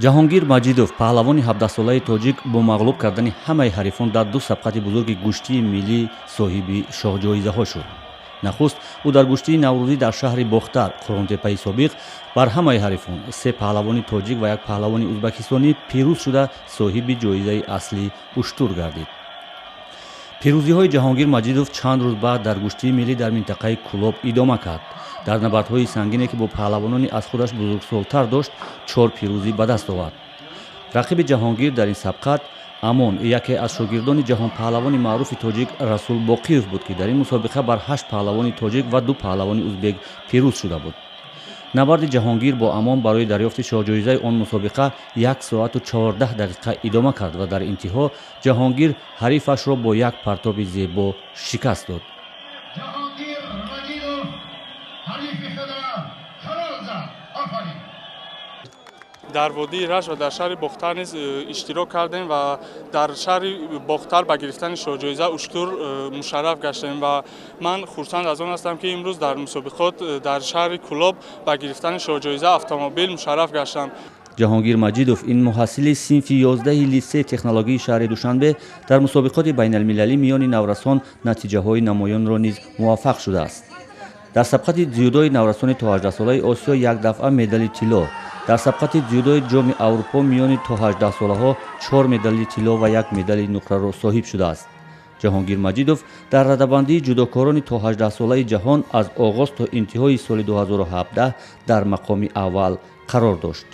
Ҷаҳонгир Маҷидов, паҳлавони 17-солаи тоҷик, бо мағлуб кардани ҳамаи ҳарифон дар ду сабқати бузурги гӯштии миллӣ соҳиби шоҳҷоизаҳо шуд. Нахуст ӯ дар гӯштии наврӯзӣ дар шаҳри Бохтар, Қурғонтеппаи собиқ, бар ҳамаи ҳарифон, се паҳлавони тоҷик ва як паҳлавони узбакистонӣ, пирӯз шуда, соҳиби ҷоизаи аслӣ уштур гардид. Пирӯзиҳои Ҷаҳонгир Маҷидов чанд рӯз баъд дар гӯштии миллӣ дар минтақаи Кӯлоб идома кард. Дар набардҳои сангине, ки бо паҳлавонони аз худаш бузургсолтар дошт, чор пирӯзӣ ба даст овард. Рақиби Ҷаҳонгир дар ин сабқат Амон, яке аз шогирдони ҷаҳонпаҳлавони маъруфи тоҷик Расул Боқиев буд, ки дар ин мусобиқа бар ҳашт паҳлавони тоҷик ва ду паҳлавони узбек пирӯз шуда буд. Набарди Ҷаҳонгир бо Амон барои дарёфти шоҳҷоизаи он мусобиқа 1 соату 14 дақиқа идома кард ва дар интиҳо Ҷаҳонгир ҳарифашро бо як партоби зебо шикаст дод. Ҷаҳонгир Маҷидов ҳарифи худро харол зад. Офарин! Дар водии Рашт ва дар шаҳри Бохтар низ иштирок кардем ва дар шаҳри Бохтар ба гирифтани шоҳҷоиза уштур мушарраф гаштем. Ва ман хурсанд аз он ҳастам, ки имрӯз дар мусобиқот дар шаҳри Кӯлоб ба гирифтани шоҳҷоиза автомобил мушарраф гаштам. Ҷаҳонгир Маҷидов, ин муҳассили синфи 11-и литсеи технологии шаҳри Душанбе, дар мусобиқоти байналмилалӣ миёни наврасон натиҷаҳои намоёнро низ муваффақ шудааст. Дар сабқати дзюдои наврасони то 18-солаи Осиё як дафъа медали тилло, дар сабқати дзюдои Ҷоми Аврупо миёни то 18-солаҳо чор медали тилло ва як медали нуқраро соҳиб шудааст. Ҷаҳонгир Маҷидов дар радабандии ҷудокорони то 18-солаи ҷаҳон аз оғоз то интиҳои соли 2017 дар мақоми аввал қарор дошт.